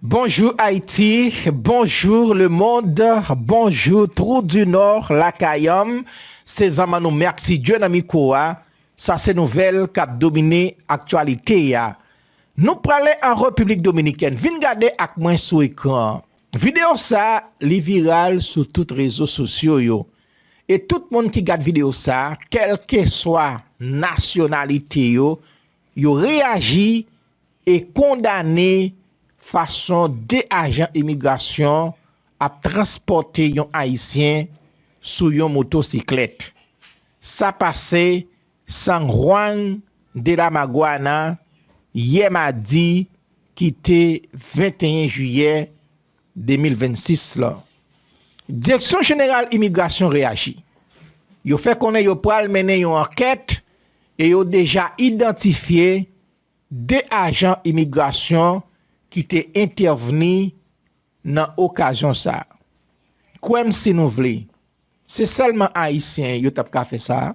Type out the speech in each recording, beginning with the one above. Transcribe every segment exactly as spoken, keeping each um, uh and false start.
Bonjou Ayiti, bonjou lemonn, bonjou Trou di Nò, lakay an m, se zanmann nou Mercdieu nan mikwo a. Sa se nouvèl k ap domine aktyalite a. Nou prale an Repiblik Dominikèn. Vin gade ak mwen sou ekran an. Videyo sa, li viral sou tout rezo sosyo yo. E tout moun ki gad videyo sa, kèlkeswa nasyonalite yo, yo reyaji e kondane fason de ajan imigrasyon ap transpòte yon Ayisyen sou yon motosiklèt. Sa pase San Juan de la Maguana yè madi ki te venteyen jiyè de mil vennsis lan. Direksyon Jeneral Imigrasyon reyaji. Yo fè konnen yo pral mennen yon ankèt e yo deja idantifye de ajan imigrasyon ki te entèvni nan okazyon sa a. Kwè m si nou vle, se sèlman Ayisyen yo t ap ka fè sa a.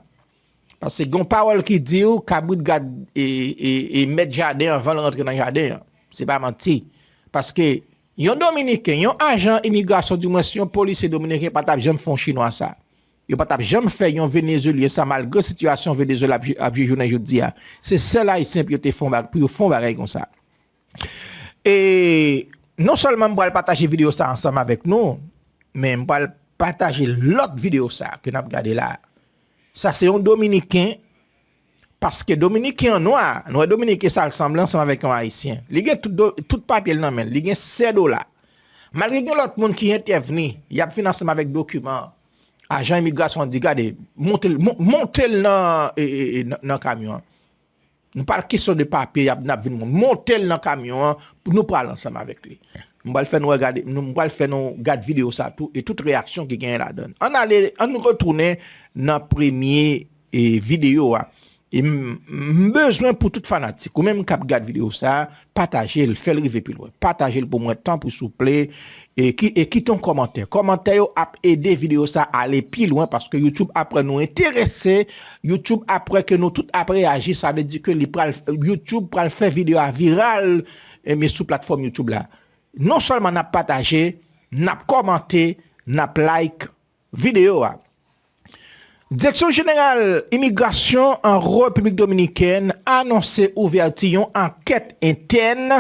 Paske gen yon pawòl ki di w, kabrit gad e, e, e mèt jaden anvan l rantre nan jaden an. Se pa manti. Paske yon Dominiken, yon ajan imigrasyon, dimwens yon polisye dominiken pa t ap janm fè yon Chinwa sa. Yo pa t ap janm fè yon Venezuelyen sa, malgre sitiyasyon Venezuela ap, ap viv jounen jodi a. Se sèl Ayisyen pou yo te fè yon bag-, pou yo fè yon bagay konsa. E non sèlman m pral pataje videyo sa ansanm avèk nou, men m pral pataje lòt videyo sa ke n ap gade la. Sa se yon Dominiken, paske Dominiken an nwa, nou wè Dominiken sa l sanble ansanm avèk yon Ayisyen. Li gen tout do-, tout papye l nan men l, li gen sèdo la. Malgre gen lòt moun ki entèvni, y ap vin ansanm avèk dokiman. Ajan imigrasyon an di, "Gade, monte l, mon-, monte l nan, e, e, e, nan, nan kamyon an." Nou pa kesyon de papye, y ap, n ap vin moun. Monte l nan kamyon an, pou nou pral ansanm avèk li. M pral fè nou regade, nou, m pral fè nou gad videyo sa tou, e tout reyaksyon ki genyen ladan l. Ann ale, ann retounen nan premye, e, videyo a. E m, m bezwen pou tout fanatik, ou menm k ap gad videyo sa, pataje l, fè l rive pi lwen. Pataje l pou mwen, tanpri, souple. E ki, e kite yon kòmantè. Kòmantè yo ap ede videyo sa ale pi lwen, paske YouTube ap wè nou enterese, YouTube ap wè ke nou tout ap reyaji, sa vle di ke li pral, YouTube pral fè videyo a viral, ebyen, sou platfòm YouTube la. Non sèlman n ap pataje, n ap kòmante, n ap like videyo a. Direksyon Jeneral Imigrasyon an Repiblik Dominikèn anonse ouvèti yon ankèt entèn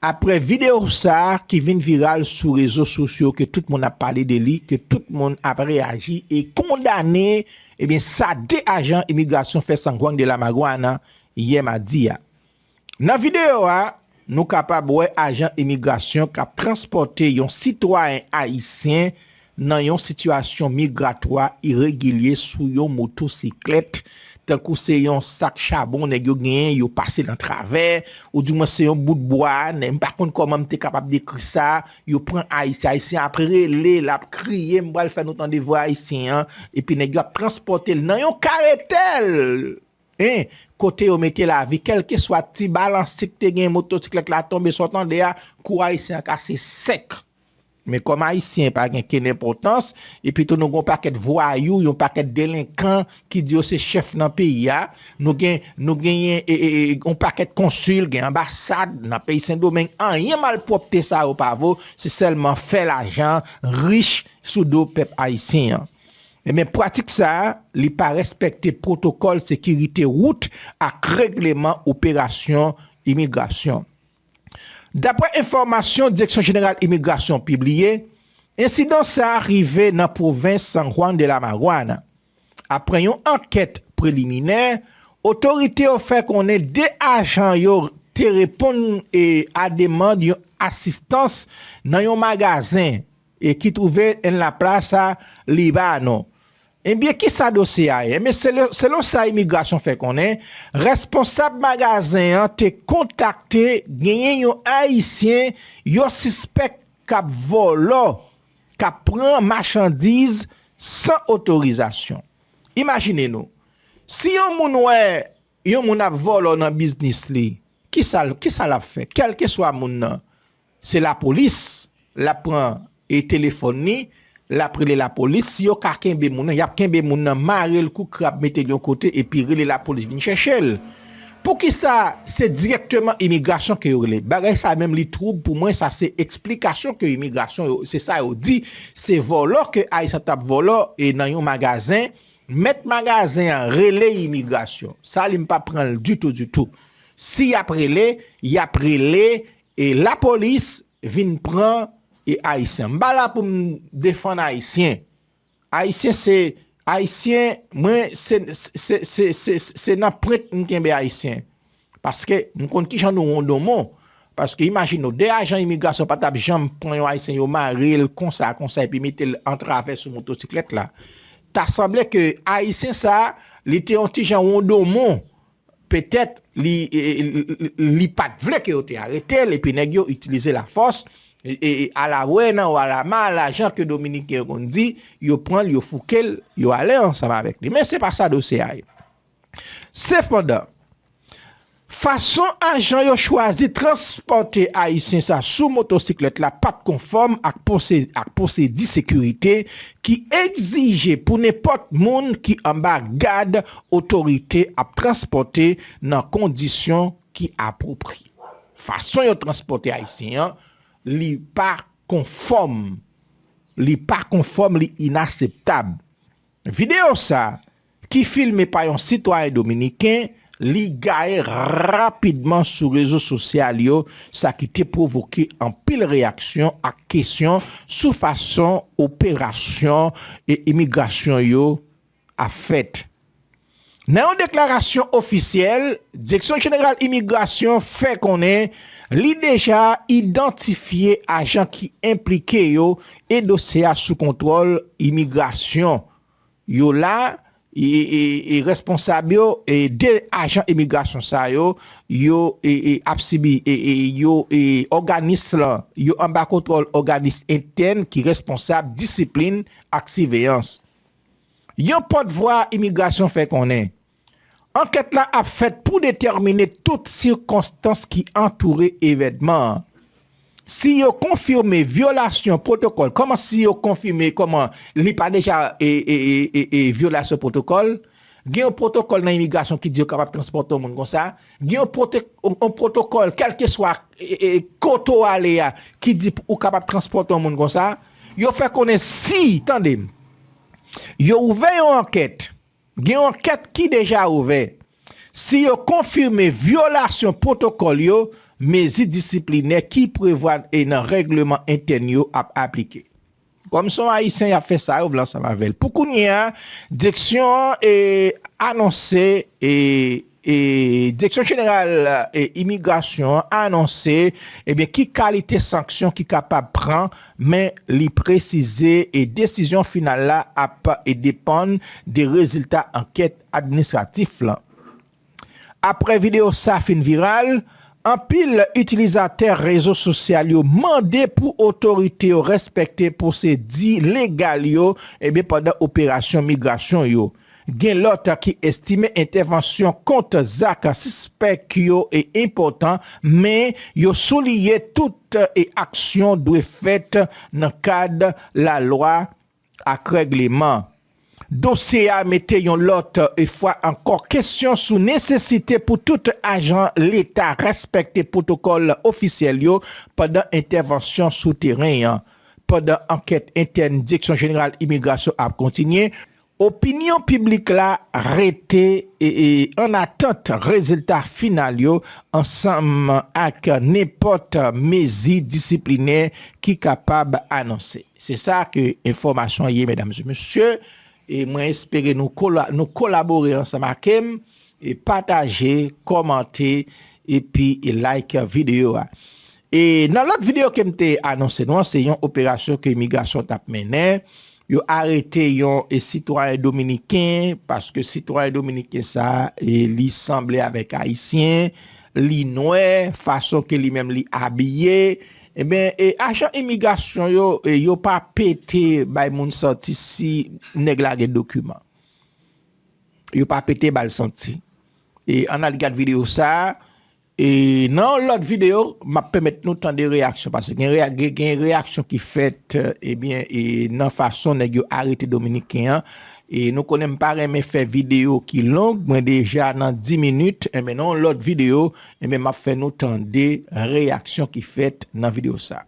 apre videyo sa a ki vin viral sou rezo sosyo ke tout moun ap pale de li, ke tout moun ap reyaji e kondane, ebyen, sa de ajan imigrasyon fè San Juan de la Maguana yè madi a. Nan videyo a, nou kapab wè ajan imigrasyon k ap transpòte yon sitwayen ayisyen nan yon sitiyasyon migratwa iregilye sou yon motosiklèt, tankou se yon sak chabon nèg yo genyen, yo pase nan travè, oudimwen se yon bout bwa, nèg, m pa konn kòman m te kapab dekri sa, yo pran Ayisyen, Ayisyen ap rele, l ap kriye, m pral fè nou tande vwa Ayisyen an, epi nèg yo ap transpòte l nan yon karetèl. Hein, kote yo mete lavi, kèlkeswa ti balans ki te gen motosiklèt la tonbe, sa w tande a, kou Ayisyen an kase sèk. Men kòm Ayisyen pa gen kenn enpòtans, epi tou nou gen yon pakèt vwayou, yon pakèt delenkan ki di yo se chèf nan peyi a, nou gen, nou genyen, e, e, e, yon pakèt konsil, gen anbasad nan peyi Sendomeng, anyen malpwòpte sa yo pa vo, se sèlman fè lajan, rich sou do pèp ayisyen an. Ebyen, pratik sa a, li pa respekte pwotokòl sekirite wout ak regleman operasyon imigrasyon. Daprè enfòmasyon Direksyon Jeneral Imigrasyon pibliye, ensidan sa a rive nan pwovens San Juan de la Maguana. Apre yon ankèt preliminè, otorite yo fè konnen de ajan yo te reponn, e, a demann yon asistans nan yon magazen e ki twouve en la Plaza Líbano. Ebyen, kisa dosye a ye? Ebyen, selon, selon sa imigrasyon fè konnen, responsab magazen an te kontakte genyen yon Ayisyen yo sispèk k ap vòlò, k ap pran machandiz san otorizasyon. Imajine nou, si yon moun wè yon moun ap vòlò nan biznis li, kisa, kisa l ap fè? Kèlkeswa moun nan, se lapolis, l ap pran, e, telefòn li, l ap rele lapolis. Si yo ka kenbe moun nan, y ap kenbe moun nan, mare l kou krab, mete l yon kote, epi rele lapolis vin chèche l. Poukisa se dirèkteman imigrasyon ke yo rele? Bagay sa menm li twoub pou mwen, sa se eksplikasyon ke imigrasyon yo, se sa yo di, se vòlò ke Ayisyen t ap vòlò e nan yon magazen, mèt magazen an rele imigrasyon. Sa li m pa pran l ditou, ditou. Si y ap rele, y ap rele e lapolis vin pran e Ayisyen. M pa la pou m defann Ayisyen. Ayisyen se, Ayisyen, mwen, se, se, se, se, se, se nan pwent m kenbe Ayisyen. Paske m konn kijan nou wondonmon. Paske imajine w, de ajan imigrasyon pa t ap janm pran yon Ayisyen, yo mare l konsa, konsa, epi mete l antravè sou motosiklèt la. Ta sanble ke Ayisyen sa, li te yon ti jan wondonmon. Petèt li, li, li pa t vle ke yo te arete l, epi nèg yo itilize lafòs, e, e, e, a la buena ou a la mala, jan ke Dominiken yo konn di, yo pran l, yo fouke l, yo ale ansanm avèk li. Men se pa sa dosye a ye. Sepandan, fason ajan yo chwazi transpòte Ayisyen sa sou motosiklèt la pa t konfòm ak pwose-, ak pwosedi sekirite ki egzije pou nenpòt moun ki anba gad otorite ap transpòte nan kondisyon ki apwopriye. Fason yo transpòte Ayisyen an, li pa konfòm. Li pa konfòm, li inaseptab. Videyo sa, ki filme pa yon sitwayen dominiken, li gaye rapidman sou rezo sosyal yo, sa ki te pwovoke anpil reyaksyon ak kesyon sou fason operasyon e imigrasyon yo ap fèt. Nan yon deklarasyon ofisyèl, Direksyon Jeneral Imigrasyon fè konnen li deja idantifye ajan ki enplike yo e dosye a sou kontwòl imigrasyon. Yo la, e, e, e responsab yo, e de ajan imigrasyon sa yo, yo, e, e ap sibi, e, e yo, e òganis lan, yo anba kontwòl òganis entèn ki responsab disiplin ak siveyans. Yon pòtvwa imigrasyon fè konnen ankèt la ap fèt pou detèmine tout sikonstans ki antoure evènman an. Si yo konfime vyolasyon pwotokòl, kòman si yo konfime kòman li pa deja e, e, e, e, e vyolasyon pwotokòl? Gen yon pwotokòl nan imigrasyon ki di yo kapab transpòte yon moun konsa. Gen yon pwote-, yon, yon pwotokòl, kèlkeswa e, e, kote w ale a, ki di ou kapab transpòte yon moun konsa. Yo fè konnen si, tande m, yo ouvè yon ankèt, gen yon ankèt ki deja ouvè. Si yo konfime vyolasyon pwotokòl yo, mezi disiplinè ki prevwa e nan règleman entèn yo ap aplike. Kòm se yon Ayisyen, y ap fè sa yo vle ansanm avè l. Pou kounye a, direksyon an, e, anonse, e, e, Direksyon Jeneral, e, Imigrasyon an anonse, ebyen, ki kalite sanksyon ki kapab pran, men li presize, e, desizyon final la ap, e, depann de rezilta ankèt administratif lan. Apre videyo sa fin viral, anpil itilizatè rezo sosyal yo mande pou otorite yo respekte pwosedi legal yo, ebyen, pandan operasyon migrasyon yo. Gen lòt ki estime entèvansyon kont zak sispèk yo e enpòtan, men yo souliye tout e aksyon dwe fèt nan kad lalwa ak règleman. Dosye a mete yon lòt e fwa ankò kesyon sou nesesite pou tout ajan Leta respekte pwotokòl ofisyèl yo pandan entèvansyon sou teren an. Pandan ankèt entèn Direksyon Jeneral Imigrasyon ap kontinye, opinyon piblik la rete e, e, an atant rezilta final yo ansanm ak nenpòt mezi disiplinè ki kapab anonse. Se sa ke enfòmasyon an ye, medam e mesye. E mwen espere nou kola-, nou kolabore ansanm ak m, e pataje, kòmante, epi e like videyo a. E nan lòt videyo ke m te anonse nou an, se yon operasyon ke imigrasyon t ap mennen. Yo arete yon, e, sitwayen dominiken, paske sitwayen dominiken sa a, e, li sanble avèk ayisyen, li nwè, fason ke li menm li abiye. Ebyen, e, ajan imigrasyon yo, e, yo pa pete bay moun santi si nèg la gen dokiman. Yo pa pete ba l santi. E, ann al gad videyo sa a. E nan yon lòt videyo, m ap pèmèt nou tande reyaksyon, paske gen reya-, gen, gen reyaksyon ki fèt, e, ebyen, e, nan fason nèg yo arete dominiken an, E nou konnen m pa renmen fè videyo ki long, mwen deja nan dis minit, enben nan yon lòt videyo, enben m ap fè nou tande reyaksyon ki fèt nan videyo sa.